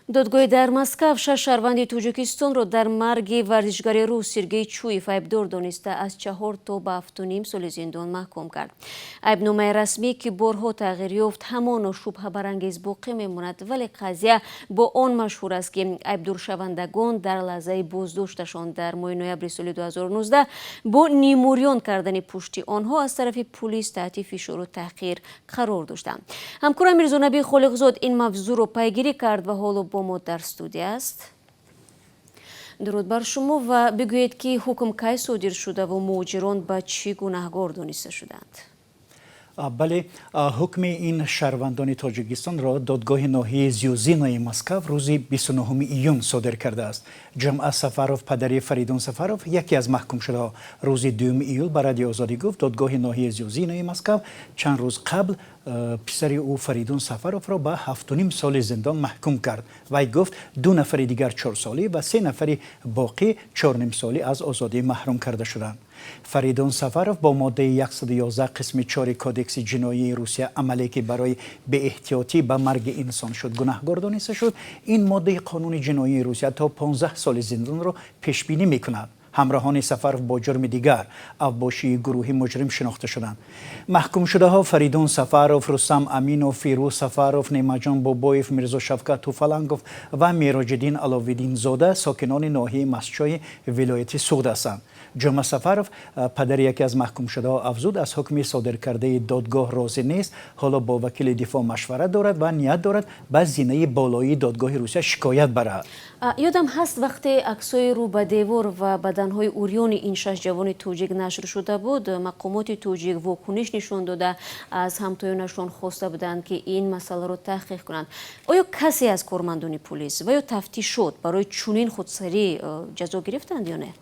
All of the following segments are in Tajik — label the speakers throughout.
Speaker 1: Додгоҳи дар Москав шаш шаҳрванди Тоҷикистонро дар марги варзишгари рус Сергей Чуев айбдор дониста, аз 4 то ба 7,5 соли зиндон маҳкум кард. Айбномаи расмӣ, ки борҳо тағйир ёфт, ҳамоно шубҳабарангез боқӣ мемонад, вале қазия бо он машҳур аст, ки айбдоршавандагон дар лаҳзаи боздошташон дар моҳи ноябри соли 2019 бо нимурён кардани пушти онҳо аз тарафи пулис таҳти фишору таҳқир қарор доштанд. Ҳамкорам Мирзонаби Холиқзод ин мавзӯъро пайгирӣ кард ва ҳоло бо мо дар студия аст. Дуруд бар шумо ва бигӯед, ки ҳукм кай содир шудаву муҳоҷирон ба чӣ гунаҳгор дониста шуданд?
Speaker 2: Бале, ҳукми ин шаҳрвандони Тоҷикистонро додгоҳи ноҳияи Зюзинои Москав рӯзи 29 июн содир кардааст. Ҷумъа Сафаров, падари Фаридун Сафаров, яке аз маҳкумшудаҳо, рӯзи 2 июл ба Радиои Озодӣ гуфт, додгоҳи ноҳияи Зюзинои Москав чанд рӯз қабл писари ӯ Фаридун Сафаровро ба 7,5 соли зиндон маҳкум кард. Вай гуфт, ду нафари дигар 4солӣ ва се нафари боқӣ 4,5солӣ аз озодӣ маҳрум карда шуданд. Фаридун Сафаров бо моддаи 111 қисми 4 Кодекси ҷиноии Русия, амале ки барои беэҳтиётӣ ба марги инсон шуд, гунаҳгор дониста шуд. Ин моддаи қонуни ҷиноии Русия то 15 соли зиндонро пешбинӣ мекунад. Ҳамроҳони Сафаров бо ҷурми дигар, авбошии гурӯҳӣ, муҷрим шинохта шуданд. Маҳкумшудаҳо Фаридун Сафаров, Рустам Аминов, Фирӯз Сафаров, Неъматҷон Бобоев, Мирзо Шавкат Туфалангов ва Мероҷиддин Аловиддинзода сокинони ноҳияи Мастчои вилояти Суғд ҳастанд. Ҷумъа Сафаров, падари яке аз маҳкумшудаҳо, афзуд, аз ҳукми содиркардаи додгоҳ розӣ нест, ҳоло бо вакили дифоъ машварат дорад ва ният дорад ба зинаи болоии додгоҳи Русия шикоят барад.
Speaker 1: Ёдам ҳаст, вақте аксҳои рӯ ба девор ва баданҳои урёни ин шаш ҷавони тоҷик нашр шуда буд, мақомоти тоҷик вокуниш нишон дода, аз ҳамтоёнашон хоста буданд, ки ин масъаларо таҳқиқ кунанд. Оё касе аз кормандони пулис ва ё тафтишот барои чунин худсарӣ ҷазо гирифтанд ё не?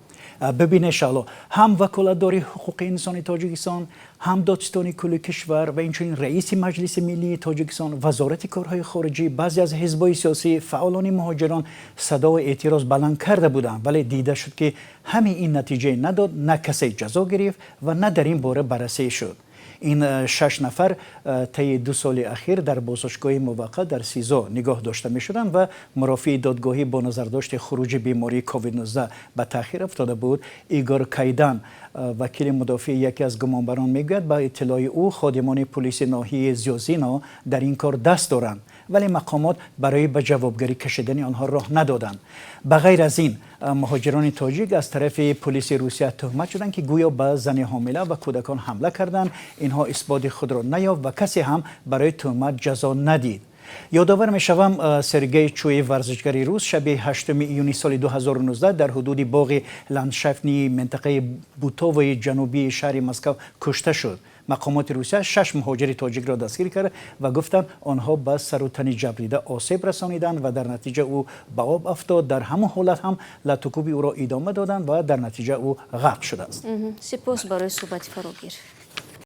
Speaker 2: Бибине, Шаҳло, ҳам ваколатдори ҳуқуқи инсони Тоҷикистон, ҳам додситони кулли кишвар ва инчунин раиси Маҷлиси миллии Тоҷикистон, Вазорати корҳои хориҷӣ, баъзе аз ҳизбҳои сиёсӣ, фаъолони муҳоҷирон садоу эътироз баланд карда буданд, вале дида шуд, ки ҳамаи ин натиҷае надод: на касе ҷазо гирифт ва на дар ин бора баррасӣ шуд. Ин шаш нафар таи 2 соли ахир дар боздоштгоҳи муваққат дар СИЗО нигоҳ дошта мешуданд ва мурофиаи додгоҳӣ бо назардошти хуруҷи бемории COVID-19 ба таъхир афтода буд. Игор Кайдан, вакили мудофии яке аз гумонбарон, мегӯяд, ба иттилои ӯ ходимони пулиси ноҳияи Зюзино дар ин кор даст доранд, вале мақомот барои ба ҷавобгарӣ кашидани онҳо роҳ надоданд. Ба ғайр аз ин, муҳоҷирони тоҷик аз тарафи пулиси Русия туҳмат шуданд, ки гӯё ба зани ҳомила ва кӯдакон ҳамла карданд. Инҳо исботи худро наёфт ва касе ҳам барои туҳмат ҷазо надид. Ёдовар мешавам, Сергей Чуев, варзишгари рус, шаби 8 июни соли 2019 дар ҳудуди боғи ландшафтнии минтақаи Бутовои ҷанубии шаҳри Москав кушта шуд. Мақомоти Русия шаш муҳоҷири тоҷикро дастгир кард ва гуфтанд, онҳо ба сару тани ҷабрдида осеб расониданд ва дар натиҷа ӯ ба об афтод. Дар ҳамон ҳолат ҳам латукӯби ӯро идома доданд ва дар натиҷа ӯ ғарқ шудааст.
Speaker 1: Сипос барои суҳбати фарогир.